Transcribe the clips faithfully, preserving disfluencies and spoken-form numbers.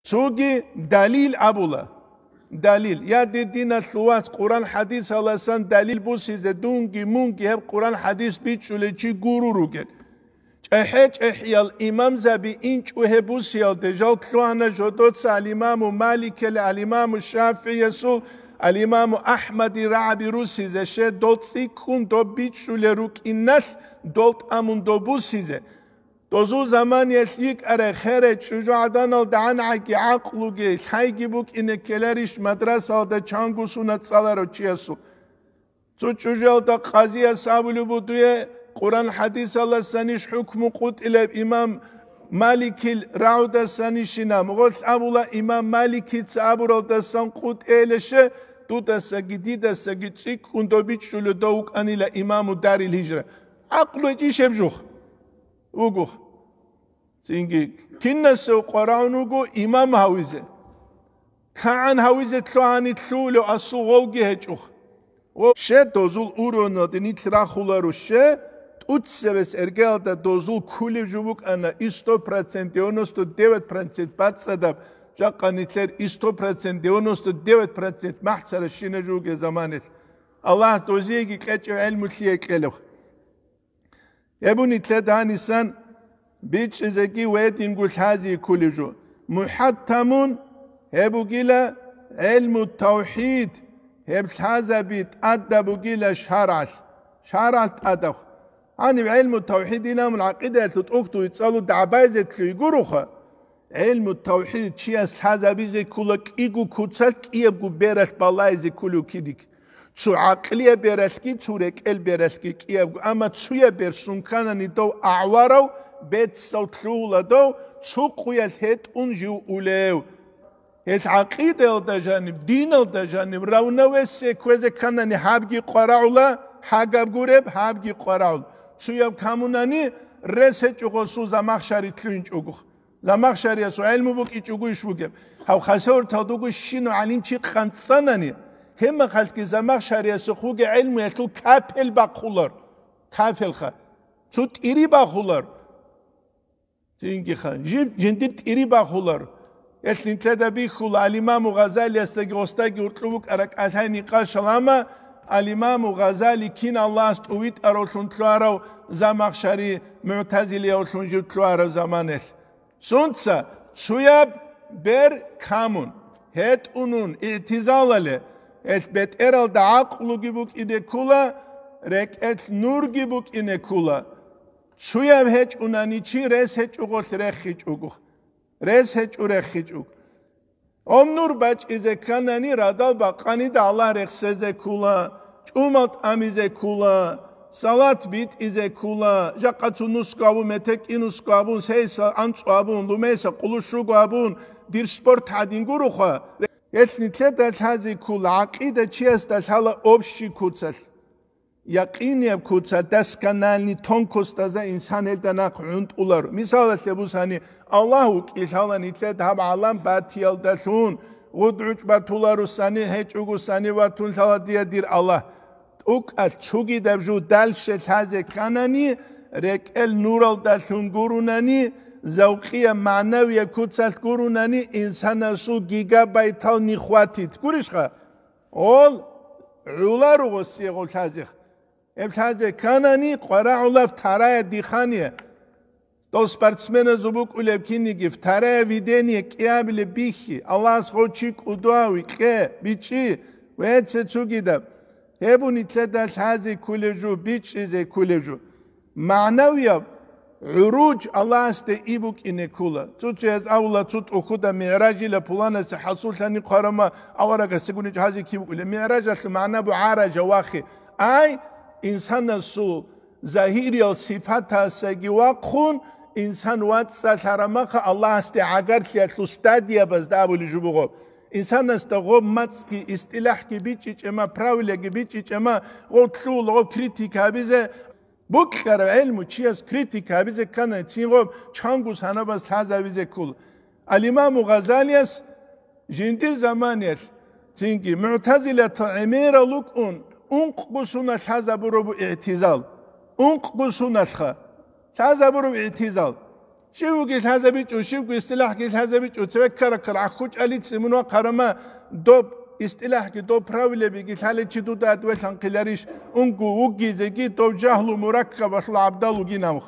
Цоги далил абула. Далил. Я, дир диналъул вац, Къуран-хӀадисаласан далил бусизе, дунги-мунги гьеб Къуран-хӀадис бичӀчӀулей чи гуро ругел. ЧӀехӀе-чӀехӀиял имамзаби инчӀо гьеб бусиялде, жал лъугьана жодоца алимаму Маликил, алимаму ШафигӀиясул, алимаму АхӀмади рагӀаби русизе, щай дол цӀикӀкӀун доб бичӀчӀулел рукӀиналъ дол тӀамун доб бусизе. Дозул заманиялъ йикӀарай херай чӀужугӀаданалда гӀангӀаги гӀакълуги лъайги букӀине ккеларищ мадрасалда чанго сунат цӀаларав чиясул? Цо чӀужуялда къазияс абулеб буго дуе, Къуран-хӀадисалдасанищ хӀукму къутӀилеб имам Маликил рагӀудасанищина? Гъолъ абула, имам Маликица абуралдасан къутӀейилищ, дудасаги дидасаги цӀикӀкӀун доб бичӀчӀулев дов вукӀанила имаму Дарил-Гьижра. ГӀакълу гьечӀищ гьеб жух? Вугоха. Цинги кинасев къварагӀун вуго имам гьавизе. КагӀан гьавизе лъугьани лъугьулев асул гъовги гьечӀоха. Ва щай дозул уровеналде нилъ рахуларо, щай тӀуцебес эргеялда дозул кколеб жо букӀана и сто процент, девяносто девять процент бацӀцӀадаб, жакъа нилъер и сто процент, девяносто девять процент махӀцаращина жуге заманалъ. Аллагь дозиеги кьечӀев гӀелму лъие кьелев. Гьеб нилъеда гьанисан бичӀчӀизеги ва гьединго лъази кколеб жо. МухӀаттамун гьеб бугила гӀелму тавхӀид, гьеб лъазаби тӀадаб бугила шаргӀалъ, шаргӀалъ тӀадаб. Гьаниб гӀелму тавхӀид инамун гӀакъидаялъул тӀухьдуй цӀалу дагӀбайзе лъуй гуроха. ГӀелму тавхӀид чияс лъазабизе ккола кӀиго куцалъ кӀиябго бералъ балайзе кколев кидик. Цо гӀакълияб бералъги, цо рекӀел бералъги кӀиябго, амма цуяб бер сунканани дов агӀварав, бецав лъугьула дов, цо къуялъ гьетӀун жив улев. Гьелъ гӀакъидаялда жаниб, диналда жаниб равновесие кквезе кканани гьабги къварагӀула, гьагаб гуреб, гьабги къварагӀул. Цуяб камунани рес гьечӀого су замахшари лъугьинчӀого. Замахшариясул гӀелму букӀичӀого иш бугеб. Гьав хасавурталдуго щинав гӀалимчи къанцӀанани, гьебмахалъги замахшариясухъ вугеб гӀелмуялъул капел бахъулар. Капелха. Цо тӀири бахъулар. Цинги ха. Жиб жиндир тӀири бахъулар. Гьелъ нилъеда бихьула, ал-Имаму Гъазалиясдаги гъосдаги гьоркьоб букӀараб кӀалъай-никъашал, амма ал-Имаму Гъазали кин Аллагьас тӀувитӀаравлъун лъугьарав замахшари, мугӀтазилиявлъун жив лъугьараб заманалъ. Сунца цуяб бер камун, гьетӀунун, игӀтизалале, гьелъ бетӀералда гӀакълуги букӀине ккола, рекӀелъ нурги букӀине ккола. Цуяб гьечӀунани чи рес гьечӀогъолъ рехичӀого. Рес гьечӀо рехичӀого. Гьоб нур бачӀизе кканани, радал бакъанида Аллагь рехсезе ккола, чӀумал тӀамизе ккола, салат битӀизе ккола, жакъа цо нусго абун, метер кӀи нусго абун, сейса анцӀго абун, лумейса къулущуго абун, дир спорт гьадин гуроха. Гьелъ нилъеда лъази ккола, гӀакъида чиясда лъала общий куцалъ. Якъинияб куца, доскональный тонкостазда инсан гьелда нахъ гӀунтӀуларо. Мисалалъе бусани, Аллагь вукӀин лъала нилъеда гьаб гӀалам батиялдалъун, гъудгӀучӀ батуларусани, гьечӀогусани ватун лъала дие дир Аллагь. ТӀукӀалъ цугидаб жо дальше лъазе кканани, рекӀел нуралдалъун гурунани, завкъияб магӀнавияб куцалъ гурунани, инсанасул гигабайтал не хватит. Гурищха? Гъол гӀоларо гъосие гъол лъазех. Гьеб лъазе кканани, къварагӀулаб вторая дыхание. Дол спортсменазул букӀулеб кинниги, вторая ведение кӀиабилеб бихьи, Аллагьас гъов чи кӀудуяв, кье, бичӀчӀи, вецце цугидаб. Гьеб нилъеда лъазе кколеб жо, бичӀчӀизе кколеб жо. МагӀнавияб гӀуруж Аллагьасде и букӀине ккола. Цо-цояз авула, цо тӀухьуда мигӀражила пуланасе хӀасуллъани хъварама аварагасде гуни гьазе киб букӀулеб. МигӀражалъул магӀна бу гӀаража вахи. Ай, инсанасул загьириял сипатасаги вахъун, инсан вацӀцӀалъарамаха Аллагьасде гӀагарлъиялъул стадиябазда абулеб жо буго. Инсанасда гъоб мацӀги, истилахӀги бичӀчӀичӀема, правилаги бичӀчӀичӀема, гъоб лъугьула, гъоб критика гьабизе, букьараб гӀелму чияс критика гьабизе кканани, цин гъоб чанго санабаз лъазабизе ккола. Ал-Имаму Гъазалияс жиндир заманиялъ, цинги мугӀтазилатал гӀемерал рукӀун, ункъго сунат лъазабурабу игӀтизал. Ункъго суналъха лъазабураб игӀтизал. Щивги лъазабичӀо, щивги истилахӀги лъазабичӀо, цеве ккараккал гӀахьучӀалице мун вахъарама, доб истилахӀги доб правилабиги лъалел чи дуда адвелъанхъиларищ, унго вугизеги дов жагьлу мураккабалъул гӀабдал вугин амх.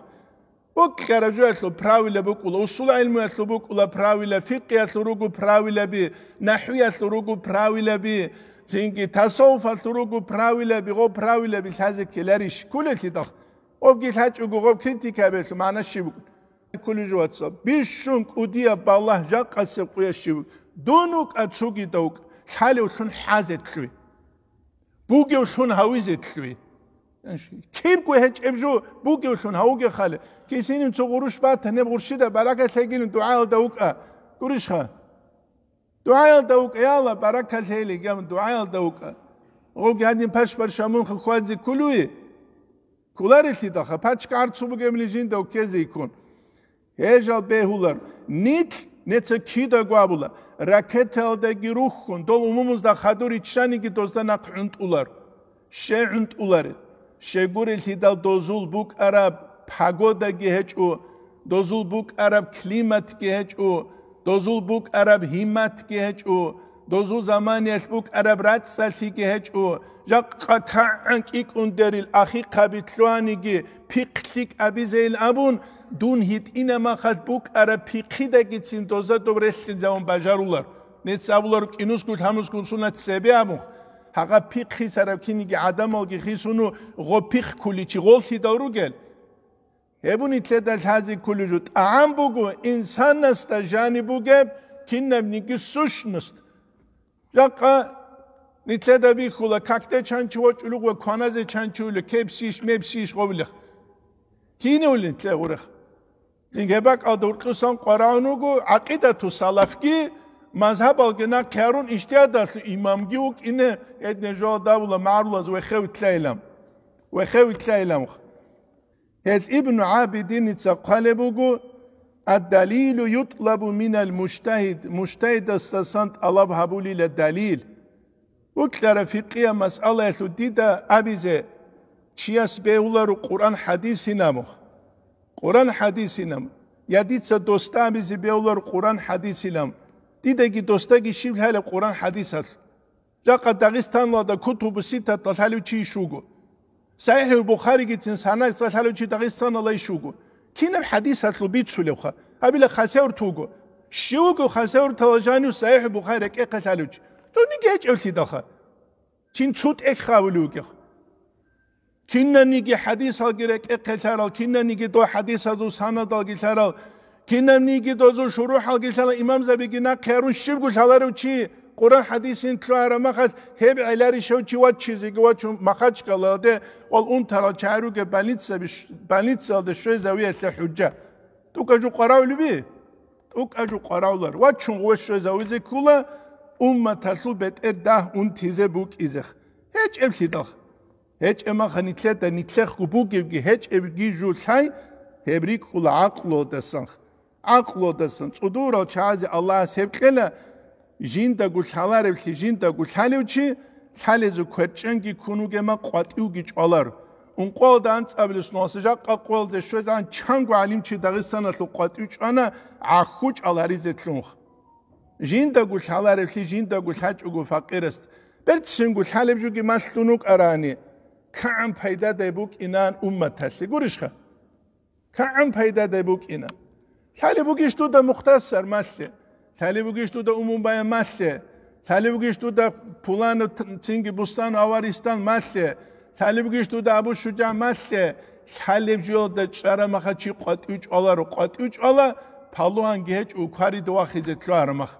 Букьараб жоялъул правила букӀула, усул гӀилмуялъул букӀула правила, фикъиялъул руго правилаби, нахӀвиялъул руго правилаби, цинги тасаввуфалъул руго правилаби, гъо правилаби лъазе ккеларищ, кколелъидал. Гъобги лъачӀого гъоб критика гьабиялъул магӀна щиб букӀун? Кколел жо, вацал, бищун кӀудияб балагь жакъасеб къуялъ щиб букӀун? Дун вукӀа, цогидав вукӀа, лъалевлъун хӀазе лъугьи. Бугевлъун гьавизе лъугьи. Кибго гьечӀеб жо бугевлъун гьавуге хали. Кисинин цо гъурущ бата, гьеб гъурщида баракат лъегилин дугӀаялда вукӀа. Гурищха? ДугӀаялда вукӀа, я Аллагь, баракат лъейилин, гьаб дугӀаялда вукӀа. Гъоги гьадин паш-парша мунха хьвадзе кколуи? Кколарелъидалха, пачка гӀарцу бугебли жинда ккезе йиккун. Гьел жал бегьулар. Нилъ, неца кидаго абула, ракетаялдаги рухьун, дол умумузда хадур риччаниги дозда нахъ гӀунтӀулар. Щай гӀунтӀуларел? Щайгурелъидал дозул букӀараб погодаги гьечӀо, дозул букӀараб климатги гьечӀо, дозул букӀараб гьимматги гьечӀо, дозул заманиялъ букӀараб рацӀцӀалъиги гьечӀо, жакъа кагӀан кӀикӀундерил ахихъаби лъугьаниги пихълъи кӀабизейин абун, дун гьитӀинаб махалъ букӀараб пихъидагицин доза доб релълъинзавун бажарулар. Нецц абулар кӀинусго лъамусгун суна цебе абун, гьагъа пихъ хисараб киниги гӀадамалги хисуну гъо пихъ ккуличи гъоллъидал ругел. Гьеб нилъеда лъазе кколеб жо, тӀагӀам буго инсанасда жаниб бугеб кинабниги сущность. Жакъа нилъеда бихьула, какде чанчи вачӀулев ва кваназе чанчи улев, кепсищ, мепсищ гъовлех. Кинев нилъе гъурех? Цинги бакӀалда гьуркьусан къварагӀун вуго гӀакъидату салафги, мазгьабалги нахъе гьарун, ижтигьадалъул имамги вукӀине, гьедин жо давула магӀарулаз вехевлъайилан. Вехевлъайилан. Гьел Ибну ГӀабидиница хъвалеб буго: «Ад-далилу ютлабу минал мужтагьид», мужтагьидасдасан тӀалаб гьабулила далил. Букьара фикъия масъалаялъул дида абизе, чияс бегьуларо Къуръан хӀадисинаб, Къуръан хӀадисинаб, я дица досда абизе бегьуларо Къуръан хӀадисилан, дидаги досдаги щиб лъалеб Къуръан хӀадисалъ? Жакъа Дагъистаналда кутубу ситатал лъалев чи иш вуго. СахӀихӀул Бухаригицин санаца лъалев чи Дагъистаналда иш вуго. Кинаб хӀадисалъул бицулевха? Гьабила хасавюрт вуго. Щив вуго хасавюрталда жанив СахӀихӀул Бухари рекӀехъе лъалев чи? Цониги гьечӀевлъидалха. Цин цо тӀехь гьавулев вугев. Кинаниги хӀадисалги рекӀехъе лъарал, кинаниги дов хӀадисазул санадалги лъарал, кинабниги дозул шурухӀалги лъарал имамзабиги нахъе гьарун щибго лъаларев чи, Къуръан хӀадисин лъугьараб махалъ, гьеб гӀеларищав чи ваччизеги вачун Махачкалаялде вал унтарал чагӀи ругеб больницаби-, больницаялде щвезавиялъе хӀужа. ТӀукӀа жо къваравулеби? ТӀукӀа жо къваравулар. Вачун гъов щвезавизе ккола, умматалъул бетӀер дагь унтизе букӀизех. ГьечӀеблъидал. ГьечӀеб маха нилъеда, нилъехго бугебги гьечӀебги жо лъай, гьеб рикӀкӀула гӀакълуялдасан. ГӀакълуялдасан цӀудурал чагӀазе Аллагьас гьеб кьела, жиндаго лъалареблъи жиндаго лъалев чи, лъалезул кверчӀенги ккун вугема къватӀивги чӀвалар. Ункъоялда анцӀабилес нугьаса жакъа къоялде щвезегӀан чанго гӀалимчи Дагъистаналъул къватӀив чӀвана гӀахьу чӀаларизе лъунха. Жиндаго лъалареблъи жиндаго лъачӀого факъирасда. Берцинго лъалеб жоги малъун вукӀарани, кагӀан пайдадай букӀинан умматалъе. Гурищха? КагӀан пайдадай букӀина. Лъалеб бугищ дуда Мухтасар малъе? Лъалеб бугищ дуда Умумбаян малъе? Лъалеб бугищ дуда пуланав т-, цинги Бустану Аваристан малъе? Лъалеб бугищ дуда Абу ШужагӀ малъе? Лъалеб жоялда чӀарамаха чи къватӀив чӀваларо, къватӀив чӀвала, палугьанги гьечӀо, укварида вахизе лъугьарамах.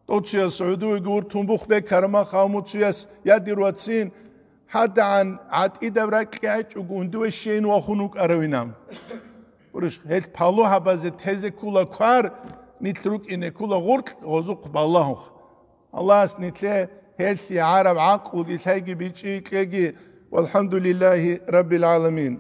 ТӀоцияс гӀудувеги уртун бух бекарама, хавмуцуяс я дир вацин, гьадагӀан гӀатӀидаб ракьги гьечӀого, ундуве щейин вахун вукӀаравинан. Гьел палугьабазе тезе ккула квар, нилъ рукӀине ккула гъуркь, гъозухъ балагьухъ. Аллагьас нилъе гьелъи гӀараб гӀакълуги лъайги бичӀчӀи кьеги. ВалхӀамдулиллагьи раббил гӀаламин.